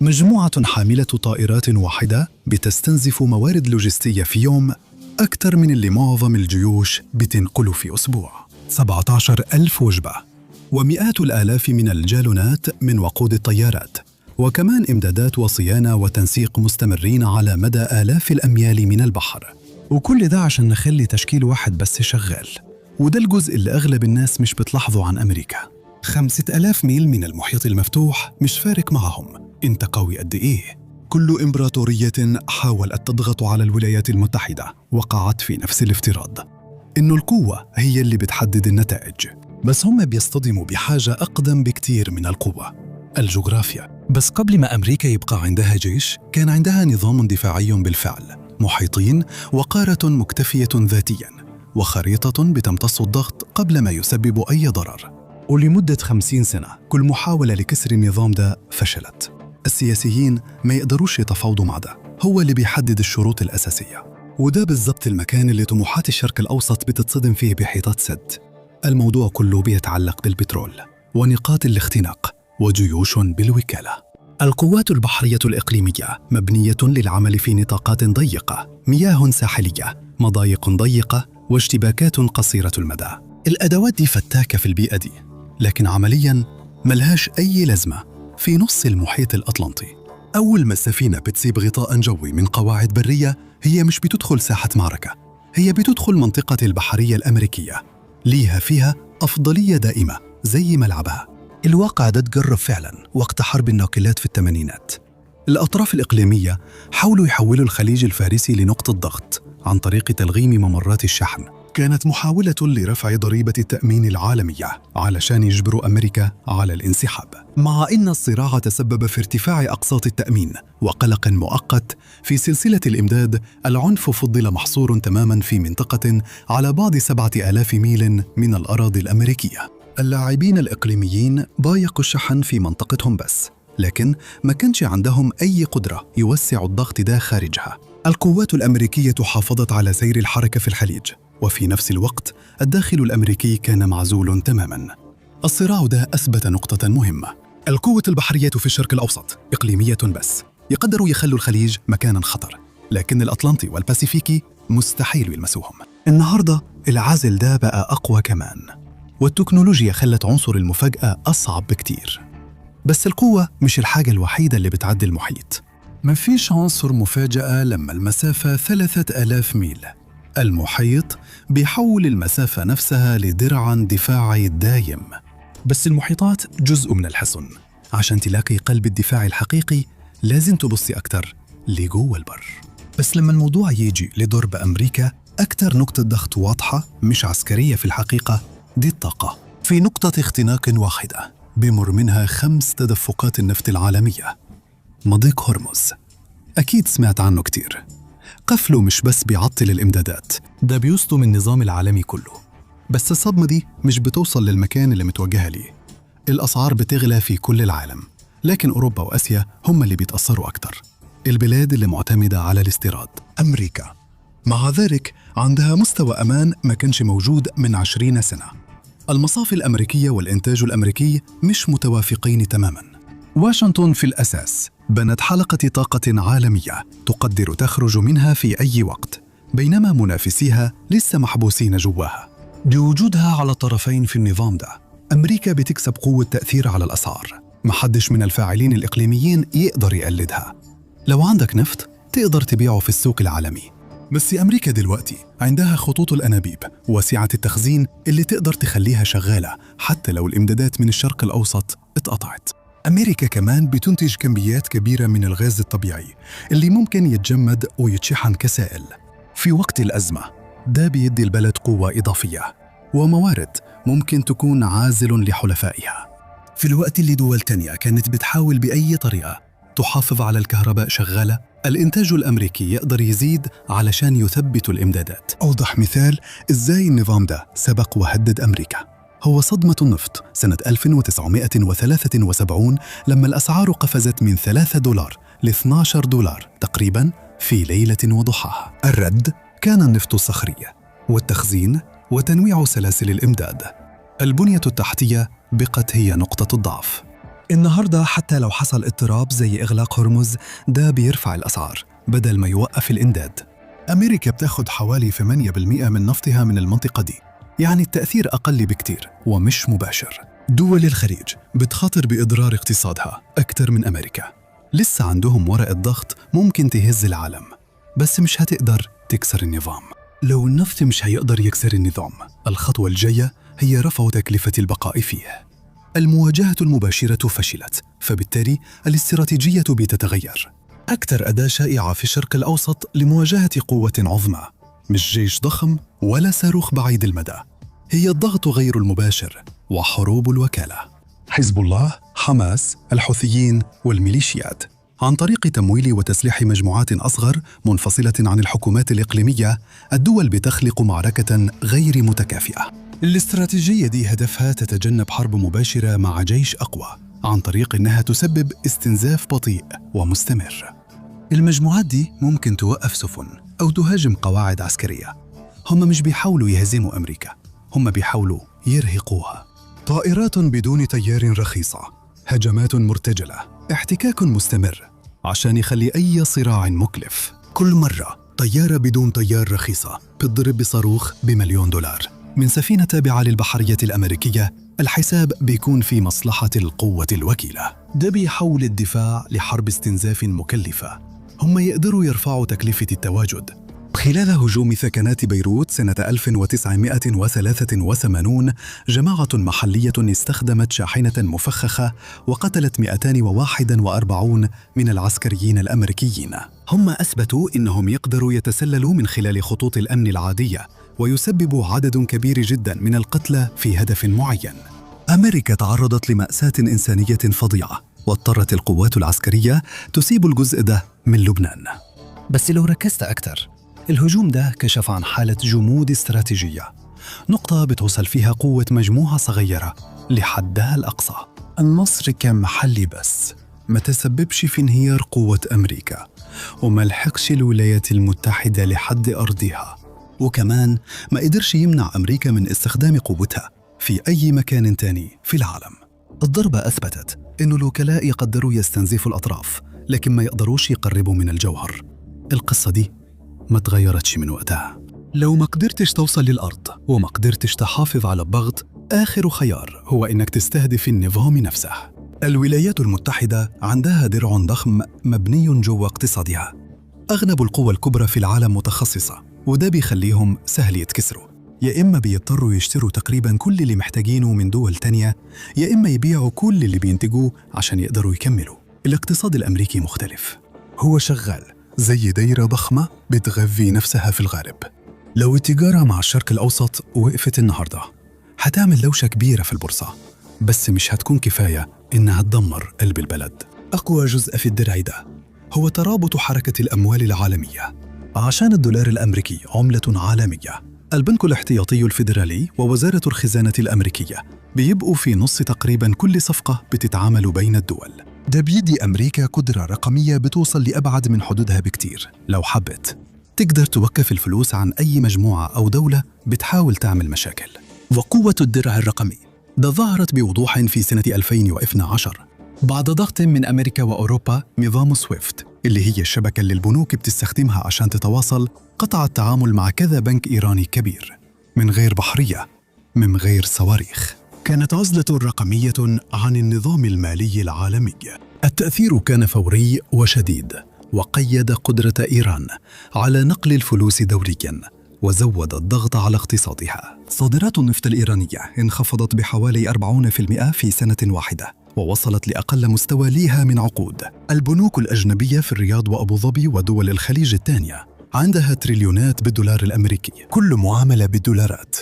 مجموعة حاملة طائرات واحدة بتستنزف موارد لوجستية في يوم أكثر من اللي معظم الجيوش بتنقله في أسبوع. 17 ألف وجبة ومئات الآلاف من الجالونات من وقود الطيارات، وكمان إمدادات وصيانة وتنسيق مستمرين على مدى آلاف الأميال من البحر. وكل ده عشان نخلي تشكيل واحد بس شغال. وده الجزء اللي أغلب الناس مش بتلاحظه عن أمريكا. 5000 ميل من المحيط المفتوح مش فارق معهم انت قوي قد إيه. كل إمبراطورية حاولت تضغط على الولايات المتحدة وقعت في نفس الافتراض، إنه القوة هي اللي بتحدد النتائج. بس هم بيصطدموا بحاجة أقدم بكتير من القوة، الجغرافيا. بس قبل ما أمريكا يبقى عندها جيش كان عندها نظام دفاعي بالفعل، محيطين وقارة مكتفية ذاتياً وخريطة بتمتص الضغط قبل ما يسبب أي ضرر. ولمدة 50 سنة كل محاولة لكسر النظام ده فشلت. السياسيين ما يقدروش يتفاوضوا مع ده، هو اللي بيحدد الشروط الأساسية. وده بالضبط المكان اللي طموحات الشرق الأوسط بتتصدم فيه بحيطات سد. الموضوع كله بيتعلق بالبترول ونقاط الاختناق وجيوش بالوكالة. القوات البحرية الإقليمية مبنية للعمل في نطاقات ضيقة، مياه ساحلية، مضايق ضيقة، واشتباكات قصيرة المدى. الأدوات دي فتاكة في البيئة دي، لكن عملياً ملهاش أي لازمة في نص المحيط الأطلنطي. أول ما السفينة بتسيب غطاء جوي من قواعد برية، هي مش بتدخل ساحة معركة، هي بتدخل منطقة البحرية الأمريكية، ليها فيها أفضلية دائمة زي ملعبها. الواقع ده تجرب فعلا وقت حرب الناقلات في الثمانينات. الأطراف الإقليمية حاولوا يحولوا الخليج الفارسي لنقطة ضغط عن طريق تلغيم ممرات الشحن. كانت محاولة لرفع ضريبة التأمين العالمية علشان يجبروا أمريكا على الانسحاب، مع إن الصراع تسبب في ارتفاع أقساط التأمين وقلق مؤقت في سلسلة الإمداد. العنف فضل محصور تماما في منطقة على بعد 7000 ميل من الأراضي الأمريكية. اللاعبين الإقليميين ضايقوا الشحن في منطقتهم بس، لكن ما كانش عندهم أي قدرة يوسعوا الضغط ده خارجها. القوات الأمريكية حافظت على سير الحركة في الخليج، وفي نفس الوقت الداخل الأمريكي كان معزول تماماً. الصراع ده أثبت نقطة مهمة: القوة البحرية في الشرق الأوسط إقليمية بس، يقدروا يخلوا الخليج مكاناً خطر، لكن الأطلنطي والباسيفيكي مستحيل يلمسوهم. النهاردة العزل ده بقى أقوى كمان، والتكنولوجيا خلت عنصر المفاجأة أصعب بكتير. بس القوة مش الحاجة الوحيدة اللي بتعدي المحيط. مفيش عنصر مفاجأة لما المسافة 3000 ميل. المحيط بيحول المسافة نفسها لدرع دفاعي دايم. بس المحيطات جزء من الحصن. عشان تلاقي قلب الدفاع الحقيقي لازم تبصي أكتر لجوه البر. بس لما الموضوع يجي لضرب أمريكا، أكتر نقطة ضغط واضحة مش عسكرية في الحقيقة دي الطاقة. في نقطة اختناق واحدة بمر منها 5 تدفقات النفط العالمية، مضيق هرمز. أكيد سمعت عنه كتير. قفله مش بس بيعطل الإمدادات، ده بيصدم النظام العالمي كله. بس الصدمة دي مش بتوصل للمكان اللي متوجهة ليه. الأسعار بتغلى في كل العالم، لكن أوروبا وآسيا هم اللي بيتأثروا أكتر، البلاد اللي معتمدة على الاستيراد. أمريكا مع ذلك عندها مستوى أمان ما كانش موجود من 20 سنة. المصافي الأمريكية والإنتاج الأمريكي مش متوافقين تماماً. واشنطن في الأساس بنت حلقة طاقة عالمية تقدر تخرج منها في أي وقت، بينما منافسيها لسه محبوسين جواها. بوجودها على الطرفين في النظام ده، أمريكا بتكسب قوة تأثير على الأسعار محدش من الفاعلين الإقليميين يقدر يقلدها. لو عندك نفط تقدر تبيعه في السوق العالمي. بس أمريكا دلوقتي عندها خطوط الأنابيب وسعة التخزين اللي تقدر تخليها شغالة حتى لو الإمدادات من الشرق الأوسط اتقطعت. أمريكا كمان بتنتج كميات كبيرة من الغاز الطبيعي اللي ممكن يتجمد ويتشحن كسائل في وقت الأزمة. ده بيدي البلد قوة إضافية وموارد ممكن تكون عازل لحلفائها. في الوقت اللي دول تانية كانت بتحاول بأي طريقة تحافظ على الكهرباء شغالة، الإنتاج الأمريكي يقدر يزيد علشان يثبت الإمدادات. أوضح مثال إزاي النظام ده سبق وهدد أمريكا هو صدمة النفط سنة 1973، لما الأسعار قفزت من 3 دولار ل 12 دولار تقريبا في ليلة وضحاها. الرد كان النفط الصخري والتخزين وتنويع سلاسل الإمداد. البنية التحتية بقت هي نقطة الضعف. النهاردة حتى لو حصل اضطراب زي إغلاق هرمز، ده بيرفع الأسعار بدل ما يوقف الإمداد. أمريكا بتاخد حوالي 8% من نفطها من المنطقة دي، يعني التأثير أقل بكتير ومش مباشر. دول الخليج بتخاطر بإضرار اقتصادها أكتر من أمريكا. لسه عندهم ورقة ضغط ممكن تهز العالم، بس مش هتقدر تكسر النظام. لو النفط مش هيقدر يكسر النظام، الخطوة الجاية هي رفع تكلفة البقاء فيه. المواجهة المباشرة فشلت، فبالتالي الاستراتيجية بتتغير. أكثر أداة شائعة في الشرق الأوسط لمواجهة قوة عظمى مش جيش ضخم ولا صاروخ بعيد المدى، هي الضغط غير المباشر وحروب الوكالة. حزب الله، حماس، الحوثيين والميليشيات، عن طريق تمويل وتسليح مجموعات أصغر منفصلة عن الحكومات الإقليمية، الدول بتخلق معركة غير متكافئة. الاستراتيجية دي هدفها تتجنب حرب مباشرة مع جيش أقوى عن طريق إنها تسبب استنزاف بطيء ومستمر. المجموعات دي ممكن توقف سفن أو تهاجم قواعد عسكرية. هم مش بيحاولوا يهزموا أمريكا، هم بيحاولوا يرهقوها. طائرات بدون طيار رخيصة، هجمات مرتجلة، احتكاك مستمر عشان يخلي أي صراع مكلف. كل مرة طيارة بدون طيار رخيصة بتضرب بصاروخ ب1,000,000 دولار من سفينة تابعة للبحرية الأمريكية، الحساب بيكون في مصلحة القوة الوكيلة. ده بيحول الدفاع لحرب استنزاف مكلفة. هم يقدروا يرفعوا تكلفة التواجد. خلال هجوم ثكنات بيروت سنة 1983، جماعة محلية استخدمت شاحنة مفخخة وقتلت 241 من العسكريين الأمريكيين. هم أثبتوا إنهم يقدروا يتسللوا من خلال خطوط الأمن العادية ويسببوا عدد كبير جدا من القتلى في هدف معين. أمريكا تعرضت لمأساة إنسانية فظيعة، واضطرت القوات العسكرية تسيب الجزء ده من لبنان. بس لو ركزت أكتر، الهجوم ده كشف عن حالة جمود استراتيجية، نقطة بتوصل فيها قوة مجموعة صغيرة لحدها الأقصى. النصر كان محلي بس ما تسببش في انهيار قوة أمريكا، وما لحقش الولايات المتحدة لحد أرضها، وكمان ما قدرش يمنع أمريكا من استخدام قوتها في أي مكان تاني في العالم. الضربة أثبتت إنه الوكلاء يقدروا يستنزفوا الأطراف، لكن ما يقدروش يقربوا من الجوهر. القصة دي ما تغيرتش من وقتها. لو ما قدرتش توصل للأرض وما قدرتش تحافظ على الضغط، آخر خيار هو إنك تستهدف النظام نفسه. الولايات المتحدة عندها درع ضخم مبني جوا اقتصادها. أغلب القوى الكبرى في العالم متخصصة، وده بيخليهم سهل يتكسروا. يا إما بيضطروا يشتروا تقريبا كل اللي محتاجينه من دول تانية، يا إما يبيعوا كل اللي بينتجوه عشان يقدروا يكملوا. الاقتصاد الأمريكي مختلف، هو شغال زي دايرة ضخمة بتغذي نفسها في الغالب. لو التجارة مع الشرق الأوسط وقفت النهاردة، هتعمل دوشة كبيرة في البورصة، بس مش هتكون كفاية إنها تدمر قلب البلد. أقوى جزء في الدرع ده هو ترابط حركة الأموال العالمية. عشان الدولار الأمريكي عملة عالمية، البنك الاحتياطي الفيدرالي ووزارة الخزانة الأمريكية بيبقوا في نص تقريبا كل صفقة بتتعامل بين الدول. ده بيدي أمريكا قدرة رقمية بتوصل لأبعد من حدودها بكتير. لو حبت تقدر توقف الفلوس عن أي مجموعة أو دولة بتحاول تعمل مشاكل. وقوة الدرع الرقمي ده ظهرت بوضوح في سنة 2012 بعد ضغط من أمريكا وأوروبا. نظام سويفت اللي هي الشبكة اللي البنوك بتستخدمها عشان تتواصل، قطع التعامل مع كذا بنك إيراني كبير، من غير بحرية، من غير صواريخ. كانت عزلة رقمية عن النظام المالي العالمي. التأثير كان فوري وشديد، وقيد قدرة إيران على نقل الفلوس دوليا، وزود الضغط على اقتصادها. صادرات النفط الإيرانية انخفضت بحوالي 40% في سنة واحدة، ووصلت لأقل مستوى ليها من عقود. البنوك الأجنبية في الرياض وأبو ظبي ودول الخليج الثانية عندها تريليونات بالدولار الأمريكي، كل معاملة بالدولارات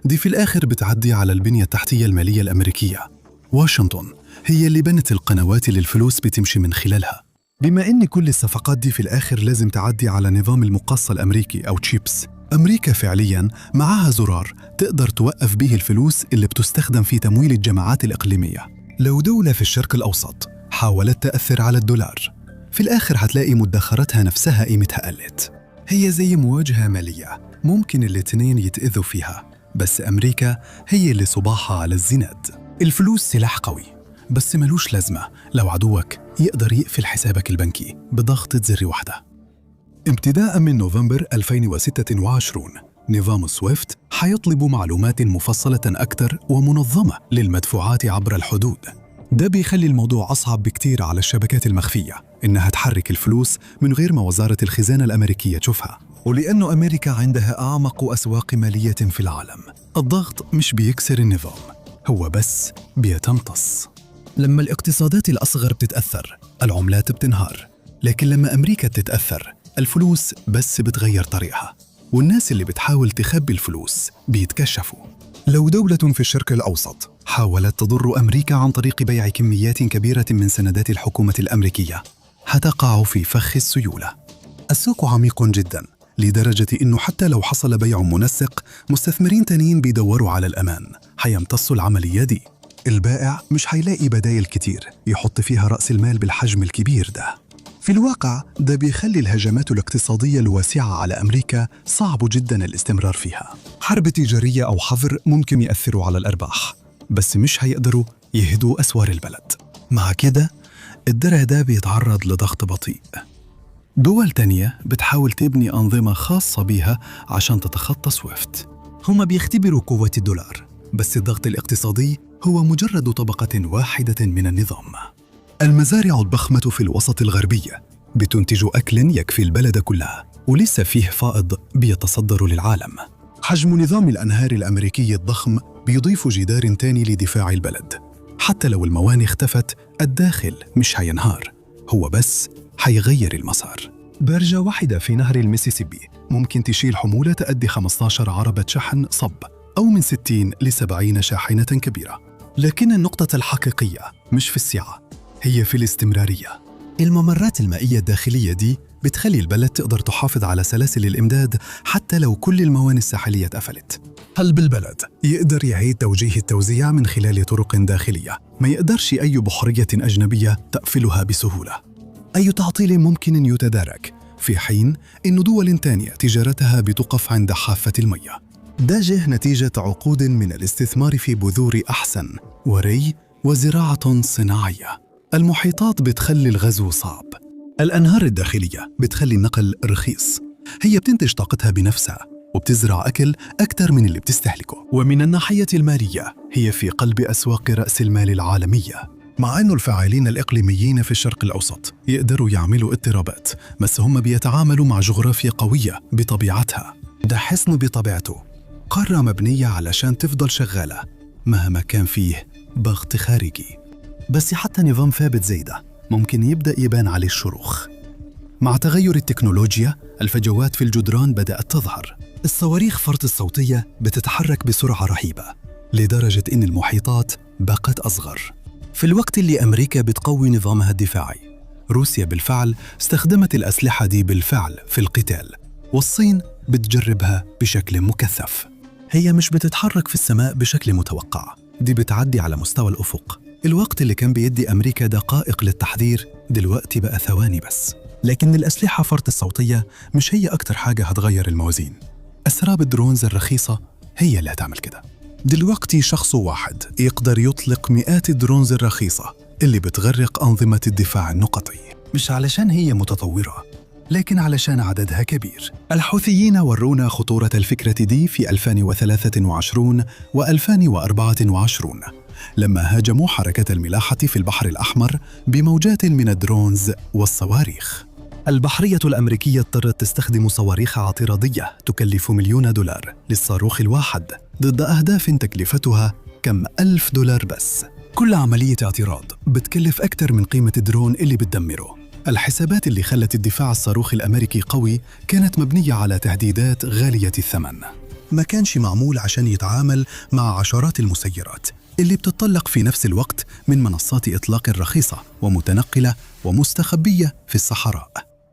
دي في الآخر بتعدي على البنية التحتية المالية الأمريكية. واشنطن هي اللي بنت القنوات اللي الفلوس بتمشي من خلالها. بما إن كل الصفقات دي في الآخر لازم تعدي على نظام المقاصة الأمريكي أو تشيبس، أمريكا فعلياً معاها زرار تقدر توقف به الفلوس اللي بتستخدم في تمويل الجماعات الإقليمية. لو دولة في الشرق الأوسط حاولت تأثر على الدولار، في الآخر هتلاقي مدخراتها نفسها قيمتها قلت. هي زي مواجهة مالية ممكن الاتنين يتأذوا فيها، بس أمريكا هي اللي صباحها على الزناد. الفلوس سلاح قوي، بس ملوش لازمة لو عدوك يقدر يقفل حسابك البنكي بضغطة زر واحدة. ابتداء من نوفمبر 2026 نظام سويفت حيطلب معلومات مفصلة أكثر ومنظمة للمدفوعات عبر الحدود. ده بيخلي الموضوع أصعب بكتير على الشبكات المخفية إنها تحرك الفلوس من غير ما وزارة الخزانة الأمريكية تشوفها. ولأن أمريكا عندها أعمق أسواق مالية في العالم، الضغط مش بيكسر النظام، هو بس بيتمتص. لما الاقتصادات الأصغر بتتأثر العملات بتنهار، لكن لما أمريكا تتأثر الفلوس بس بتغير طريقها، والناس اللي بتحاول تخبي الفلوس بيتكشفوا. لو دولة في الشرق الأوسط حاولت تضر أمريكا عن طريق بيع كميات كبيرة من سندات الحكومة الأمريكية، هتقع في فخ السيولة. السوق عميق جدا لدرجة إنه حتى لو حصل بيع منسق، مستثمرين تانيين بيدوروا على الأمان هيمتصوا العملية دي. البائع مش هيلاقي بدايل كتير يحط فيها رأس المال بالحجم الكبير ده. في الواقع ده بيخلي الهجمات الاقتصادية الواسعة على أمريكا صعب جدا الاستمرار فيها. حرب تجارية أو حظر ممكن يأثروا على الأرباح، بس مش هيقدروا يهدوا أسوار البلد. مع كده الدرع ده بيتعرض لضغط بطيء. دول تانية بتحاول تبني أنظمة خاصة بيها عشان تتخطى سويفت. هما بيختبروا قوة الدولار، بس الضغط الاقتصادي هو مجرد طبقة واحدة من النظام. المزارع الضخمة في الوسط الغربي بتنتج أكل يكفي البلد كلها، ولسه فيه فائض بيتصدر للعالم. حجم نظام الأنهار الأمريكي الضخم بيضيف جدار تاني لدفاع البلد. حتى لو الموانئ اختفت، الداخل مش هينهار، هو بس هيغير المسار. برجة واحدة في نهر المسيسيبي ممكن تشيل حمولة تأدي 15 عربة شحن صب، أو من 60 ل 70 شاحنة كبيرة. لكن النقطة الحقيقية مش في السعة، هي في الاستمرارية. الممرات المائية الداخلية دي بتخلي البلد تقدر تحافظ على سلاسل الإمداد حتى لو كل الموانئ الساحلية اتقفلت. قلب البلد يقدر يعيد توجيه التوزيع من خلال طرق داخلية ما يقدرش أي بحرية أجنبية تقفلها بسهولة. أي تعطيل ممكن يتدارك، في حين إن دول تانية تجارتها بتقف عند حافة المية. ده جه نتيجة عقود من الاستثمار في بذور أحسن وري وزراعة صناعية. المحيطات بتخلي الغزو صعب. الأنهار الداخلية بتخلي النقل رخيص. هي بتنتج طاقتها بنفسها وبتزرع أكل أكثر من اللي بتستهلكه. ومن الناحية المالية هي في قلب أسواق رأس المال العالمية. مع أنه الفاعلين الإقليميين في الشرق الأوسط يقدروا يعملوا اضطرابات، بس هم بيتعاملوا مع جغرافيا قوية بطبيعتها. ده حصن بطبيعته، قارة مبنية علشان تفضل شغالة مهما كان فيه ضغط خارجي. بس حتى نظام ثابت زي ده ممكن يبدأ يبان عليه الشروخ. مع تغير التكنولوجيا الفجوات في الجدران بدأت تظهر. الصواريخ فرط الصوتية بتتحرك بسرعة رهيبة لدرجة إن المحيطات بقت أصغر. في الوقت اللي أمريكا بتقوي نظامها الدفاعي، روسيا بالفعل استخدمت الأسلحة دي بالفعل في القتال، والصين بتجربها بشكل مكثف. هي مش بتتحرك في السماء بشكل متوقع، دي بتعدي على مستوى الأفق. الوقت اللي كان بيدي أمريكا دقائق للتحذير دلوقتي بقى ثواني بس. لكن الأسلحة فرط الصوتية مش هي أكتر حاجة هتغير الموازين. أسراب ال drones الرخيصة هي اللي هتعمل كده. دلوقتي شخص واحد يقدر يطلق مئات ال drones الرخيصة اللي بتغرق أنظمة الدفاع النقطي، مش علشان هي متطورة، لكن علشان عددها كبير. الحوثيين ورونا خطورة الفكرة دي في 2023 و2024 لما هاجموا حركة الملاحة في البحر الأحمر بموجات من ال drones والصواريخ. البحرية الأمريكية اضطرت تستخدم صواريخ اعتراضية تكلف $1,000,000 للصاروخ الواحد ضد أهداف تكلفتها كم $1,000 بس. كل عملية اعتراض بتكلف أكثر من قيمة الدرون اللي بتدمره. الحسابات اللي خلت الدفاع الصاروخي الأمريكي قوي كانت مبنية على تهديدات غالية الثمن. ما كانش معمول عشان يتعامل مع عشرات المسيرات اللي بتطلق في نفس الوقت من منصات إطلاق رخيصة ومتنقلة ومستخبية في الصحراء.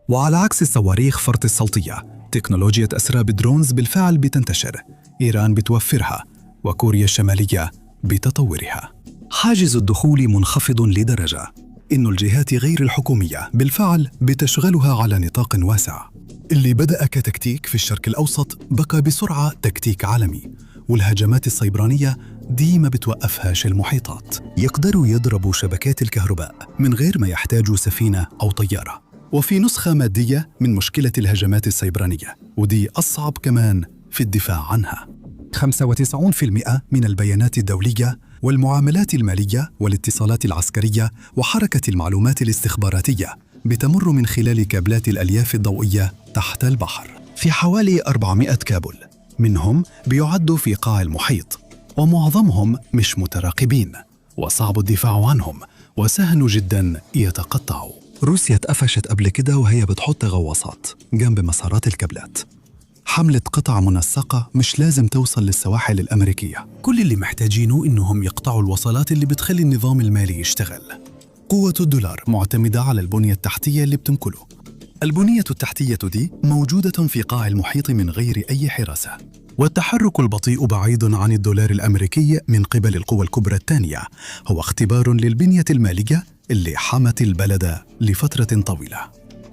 وعلى عكس الصواريخ فرط الصوتية، تكنولوجيا أسراب drones بالفعل بتنتشر. إيران بتوفرها وكوريا الشمالية بتطورها. حاجز الدخول منخفض لدرجة إن الجهات غير الحكومية بالفعل بتشغلها على نطاق واسع. اللي بدأ كتكتيك في الشرق الأوسط بقى بسرعة تكتيك عالمي، والهجمات السيبرانية دي ما بتوقفهاش المحيطات. يقدروا يضربوا شبكات الكهرباء من غير ما يحتاجوا سفينة أو طيارة. وفي نسخة مادية من مشكلة الهجمات السيبرانية، ودي أصعب كمان في الدفاع عنها. 95% من البيانات الدولية والمعاملات المالية والاتصالات العسكرية وحركة المعلومات الاستخباراتية بتمر من خلال كابلات الألياف الضوئية تحت البحر. في حوالي 400 كابل منهم بيعدوا في قاع المحيط، ومعظمهم مش متراقبين وصعب الدفاع عنهم وسهل جدا يتقطعوا. روسيا اتقفشت قبل كده وهي بتحط غواصات جنب مسارات الكابلات. حملة قطع منسقة مش لازم توصل للسواحل الأمريكية، كل اللي محتاجينه إنهم يقطعوا الوصلات اللي بتخلي النظام المالي يشتغل. قوة الدولار معتمدة على البنية التحتية اللي بتنقله. البنية التحتية دي موجودة في قاع المحيط من غير أي حراسة، والتحرك البطيء بعيد عن الدولار الأمريكي من قبل القوى الكبرى الثانية هو اختبار للبنية المالية اللي حمت البلد لفترة طويلة.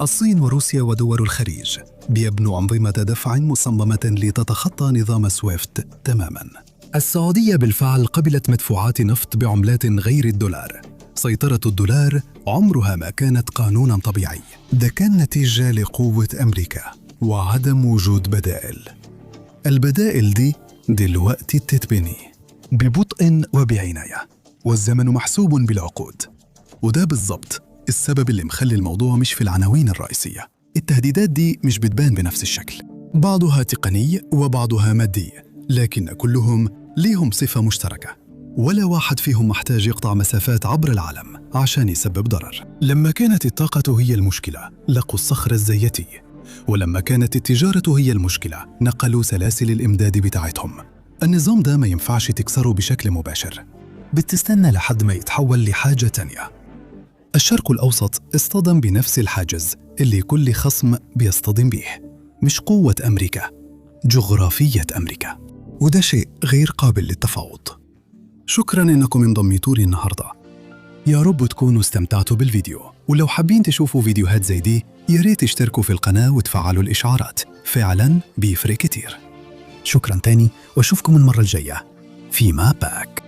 الصين وروسيا ودول الخليج بيبنوا أنظمة دفع مصممة لتتخطى نظام سويفت تماماً. السعودية بالفعل قبلت مدفوعات نفط بعملات غير الدولار. سيطرة الدولار عمرها ما كانت قانوناً طبيعي، ده كان نتيجة لقوة أمريكا وعدم وجود بدائل. البدائل دي دلوقتي بتتبني ببطء وبعناية، والزمن محسوب بالعقود. وده بالضبط السبب اللي مخلي الموضوع مش في العناوين الرئيسية. التهديدات دي مش بتبان بنفس الشكل، بعضها تقني وبعضها مادي، لكن كلهم ليهم صفة مشتركة، ولا واحد فيهم محتاج يقطع مسافات عبر العالم عشان يسبب ضرر. لما كانت الطاقة هي المشكلة لقوا الصخر الزيتي، ولما كانت التجارة هي المشكلة نقلوا سلاسل الإمداد بتاعتهم. النظام ده ما ينفعش تكسره بشكل مباشر، بتستنى لحد ما يتحول لحاجة تانية. الشرق الأوسط اصطدم بنفس الحاجز اللي كل خصم بيصطدم به، مش قوة أمريكا، جغرافية أمريكا، وده شيء غير قابل للتفاوض. شكراً إنكم انضميتوا لي النهاردة، يا رب تكونوا استمتعتوا بالفيديو، ولو حابين تشوفوا فيديوهات زي دي يا ريت تشتركوا في القناة وتفعلوا الإشعارات، فعلاً بيفرق كتير. شكراً تاني، وأشوفكم المرة الجاية في ما باك.